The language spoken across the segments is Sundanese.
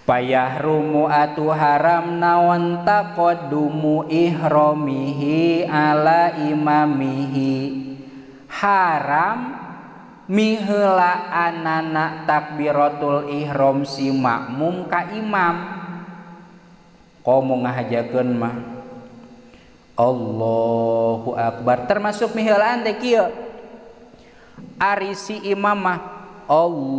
Payahrumu atuh haram naon taqaddumu ihromihi ala imamihi. Haram miheulaanana takbiratul ihram si makmum ka imam. Komo ngahajakeun mah Allahu akbar termasuk miheulaan teh kieu. Ari si imam mah Allah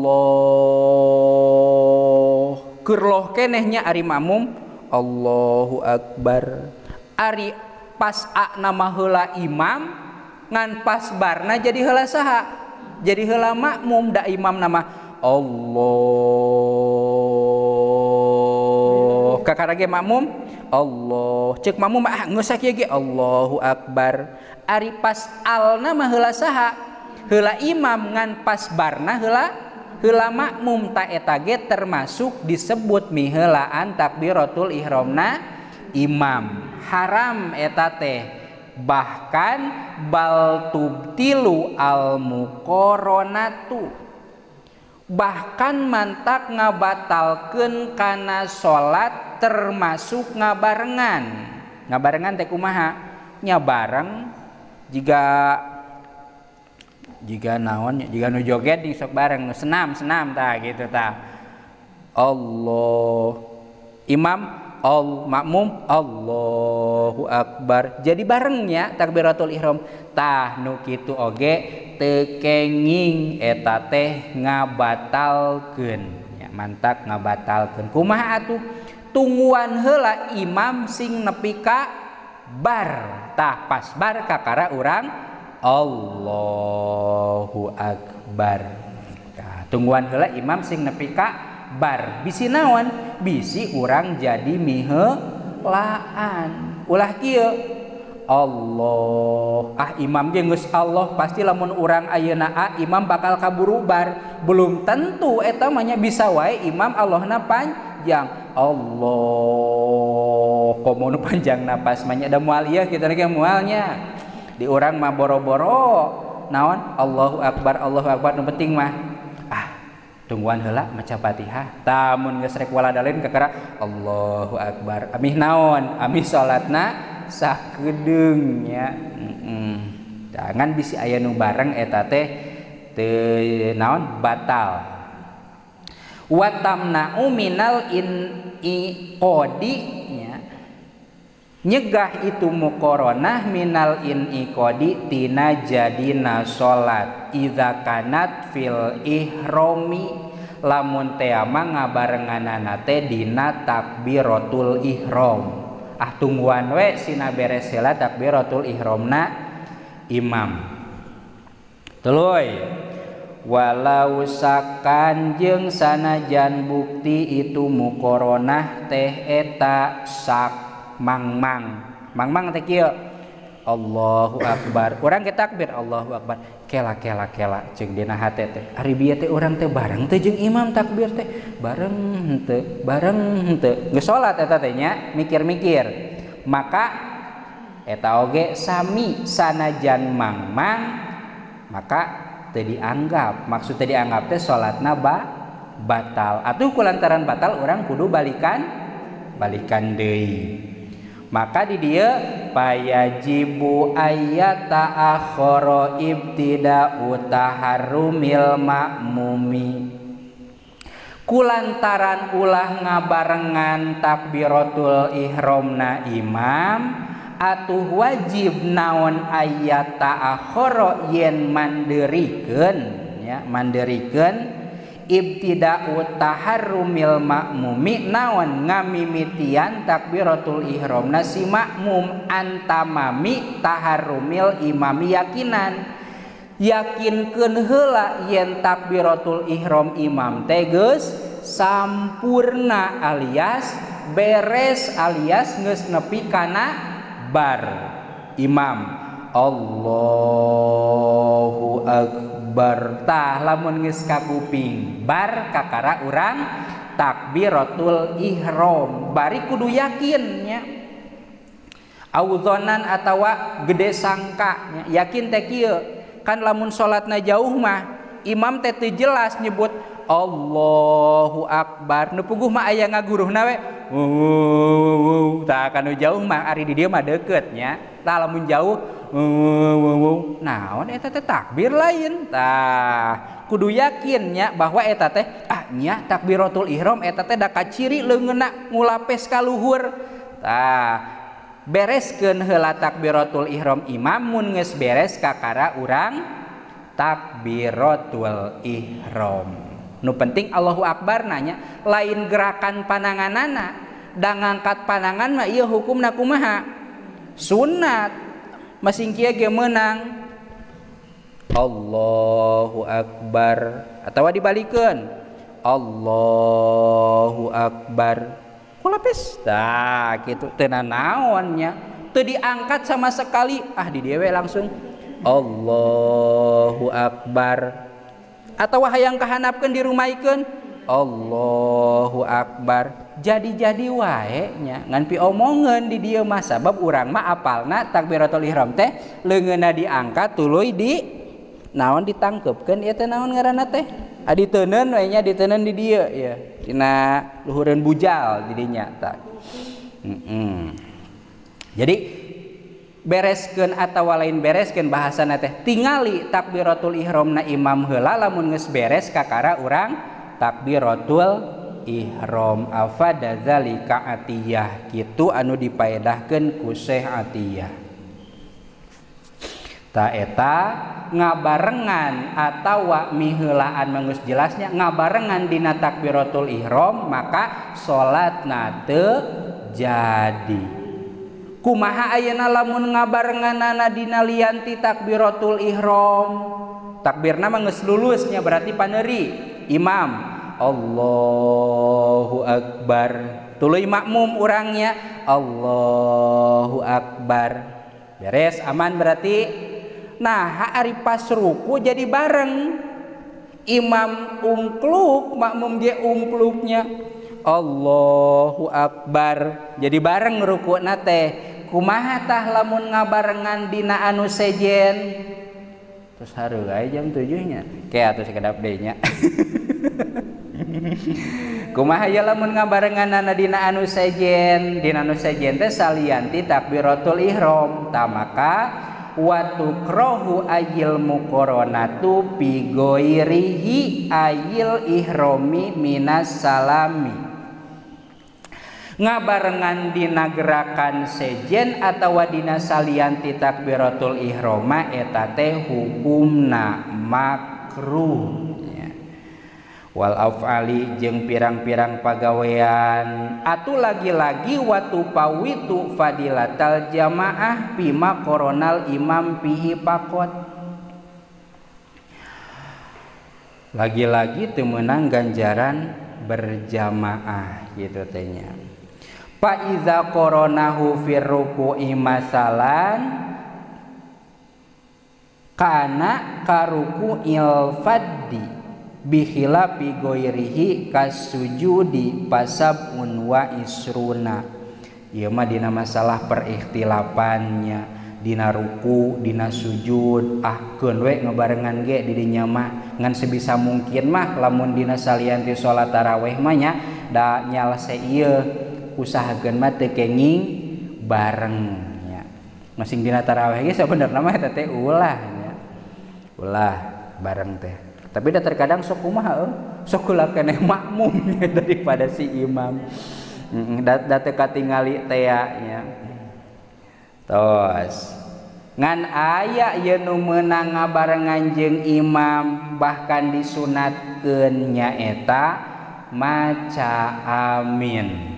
keur loh keneh nya ari makmum Allahu akbar. Ari pas a nama heula imam ngan pas barna jadi heula saha? Jadi heula makmum da imam nama Allah kakara ge makmum Allah cek makmum ah geus sakieu ge Allahu akbar. Ari pas alna mah heula saha? Heula imam ngan pas barna heula makmum ta eta ge termasuk disebut miheulaan takbiratul ihramna imam. Haram eta teh. Bahkan bal tubtilu al muqaranatu, bahkan mantak ngabatalkeun kana salat termasuk ngabarengan. Ngabarengan teh kumaha? Nya bareng jiga naon jiga nu joget di sok bareng nu senam tah gitu tah. Allah imam al makmum Allahu akbar jadi barengnya takbiratul ihram tah nu kitu oge teu kenging eta teh ngabatalkeun ya, mantak ngabatalkeun. Kumaha atuh? Tungguan heula imam sing nepi ka bar tah pas bar kakara urang Allahu akbar. Tah tungguan heula imam sing nepi ka bar bisi naon? Bisi urang jadi miheulaan. Ulah kieu Allah ah imam ge geus Allah pasti lamun urang ayeuna a imam bakal kaburu bar. Belum tentu eta mah nya, bisa wae imam Allahna panjang. Allah komo nu panjang napas mah nya da moal ieu kitu ge moalnya. Di urang mah boro-boro naon Allahu akbar Allahu akbar nu penting mah ah tungguan heula maca Fatihah. Tah mun geus rek waladalin kakara Allahu akbar. Amih naon? Amih salatna sakedeung nya. Jangan bisi aya nu bareng eta teh teu naon batal. Wa tamna'u minal inqadi nya. Nyegah itu muqaranah minal inqadi tina jadina salat idza kanat fil ihromi lamun teh mah ngabarenganana teh dina takbiratul ihram. Ah tungguan we sina beres heula takbiratul ihramna imam. Tuluy walau sakan jeung sanajan bukti itu muqaranah teh eta sak mangmang. Mangmang teh kieu Allahu akbar. Urang ge takbir Allahu akbar. Kela kela kela jeung dina hate teh. Ari bieu teh urang teh bareng teh jeung imam takbir teh. Bareng henteu, bareng henteu. Geus salat eta teh nya mikir-mikir. Maka eta oge sami sanajan mangmang maka teu dianggap. Maksud teu dianggap teh salatna batal. Atuh kulantaran batal urang kudu balikan deui. Maka di dia payajibu ayata akhara ibtida'u taharrumil makmumi. Kulantaran ulah ngabarengan takbiratul ihramna imam atuh wajib naon ayata akhara yen manderikeun ya, manderikeun ibtida'u taharrumil makmumi naon ngamimitian takbiratul ihramna si makmum antamami taharrumil imami yakinan. Yakinkeun heula yen takbiratul ihram imam teh geus sampurna alias beres alias geus nepi kana bar imam. Allahu akbar. Tah lamun geus kakuping bar kakara urang takbiratul ihram bari kudu yakin nya. Audzonan atawa gede sangka nya. Yakin teh kieu kan lamun salatna jauh mah imam teh teu jelas nyebut Allahu Akbar nu puguh mah aya ngaguruhna we tah kanu jauh mah ari di dieu mah deukeut nya tah lamun jauh naon eta teh takbir lain tah kudu yakin nya bahwa eta teh ah nya takbiratul ihram eta teh da kaciri leungeunna ngulapes ka luhur tah bereskeun heula takbiratul ihram imam mun geus beres kakara urang takbiratul ihram. Nu penting Allahu Akbar nanya lain gerakan pananganana da ngangkat panangan mah ieu hukumna kumaha sunat masing kieu ge meunang Allahu Akbar atawa dibalikeun Allahu Akbar kulapis tah kitu teu nanaon nya teu diangkat sama sekali ah di dieu we langsung Allahu Akbar atau hayang kahanapkeun dirumaikeun Allahu Akbar jadi-jadi wae nya ngan piomongeun di dieu mah sabab urang mah apalna takbiratul ihram teh leungeunna diangkat tuluy di naon ditangkeupkeun ieu teh naon ngaranna teh diteunkeun we nya diteunkeun di dieu ya dina luhureun bujal di dinya tah. Jadi bereskeun atawa lain bereskeun bahasana teh tingali takbiratul ihramna imam heula lamun geus beres kakara urang takbiratul ihram afada zalika atiyah kitu anu dipaedahkeun ku Syekh Atiyah. Ta eta ngabarengan atawa miheulaan mah geus jelasnya ngabarengan dina takbiratul ihram maka salatna teu jadi. Kumaha ayeuna lamun ngabarenganana dina lian ti takbiratul ihram takbirna mah geus lulusnya berarti paneuri imam Allahu Akbar tuluy makmum urangnya Allahu Akbar beres aman berarti. Nah ari pas ruku jadi bareng imam ungkluk makmum ge ungkluknya Allahu Akbar jadi bareng rukuna teh. Kumaha tah lamun ngabarengan dina anu sejen terus hareuy jam 7 nya ke atuh sakedap deui nya. Kumaha ya lamun ngabarenganana dina anu sejen dina anu sejen teh salian ti takbiratul ihram tah maka wa tukrohu ayil muqaranatu bi ghairihi ayil ihrami minas salami ngabarengan dina gerakan sejen atawa dina salian ti takbiratul ihrama eta teh hukumna makruh ya. Wal af'ali jeung pirang-pirang pagawean atuh lagi-lagi watu pawitu fadilatal jamaah bima koronal imam pihi pakot lagi-lagi teu meunang ganjaran berjamaah gitu teh nya. Fa iza qoronahu fir ruku'i masalan kana karuku'il faddi bi khilafi ghairihi kasujudi pasabun wa isruna. Ieu mah dina masalah perikhtilapannya dina ruku dina sujud ah keun we ngebarengan ge di dinya mah ngan sebisa mungkin mah lamun dina salian ti salat tarawih mah nya da nyalse ieu usahakeun mah teu kenging bareng nya. Masing dina tarawih ge sabenerna mah eta teh ulah nya. Ulah bareng teh. Tapi da terkadang sok kumaha sok ulah keneh makmum daripada si imam. Da teu katingali teh nya. Tos. Ngan aya ieu nu meunang ngabarengan jeung imam bahkan disunatkeun nyaeta maca amin.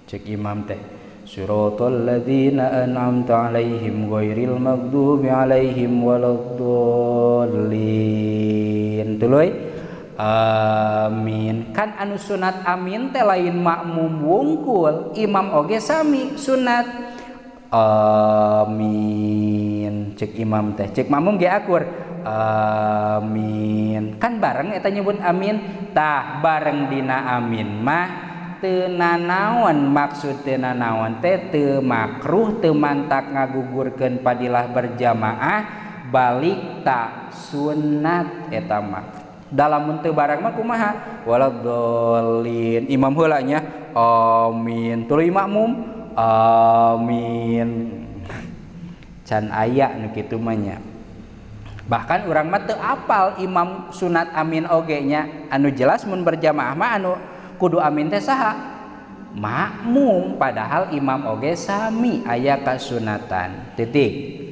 Cek imam teh siratal ladzina an'amta alaihim ghairil maghdubi alaihim waladdallin tuluy amin. Kan anu sunat amin teh lain makmum wungkul imam oge sami sunat amin cek imam teh cek makmum ge akur amin kan bareng eta nyebut amin tah bareng dina amin mah teu nanaon maksud teu nanaon teh teu makruh teu mantak ngagugurkeun padilah berjamaah balik tak sunat eta mah. Dalam teu barang mah kumaha? Waladhdallin. Imam heula nya amin. Tuluy makmum amin. Can aya nu kitu mah nya. Bahkan urang mah teu apal imam sunat amin oge nya. Anu jelas mun berjamaah mah anu kudu amin teh saha? Makmum, padahal imam oge sami aya kasunatan. Titik.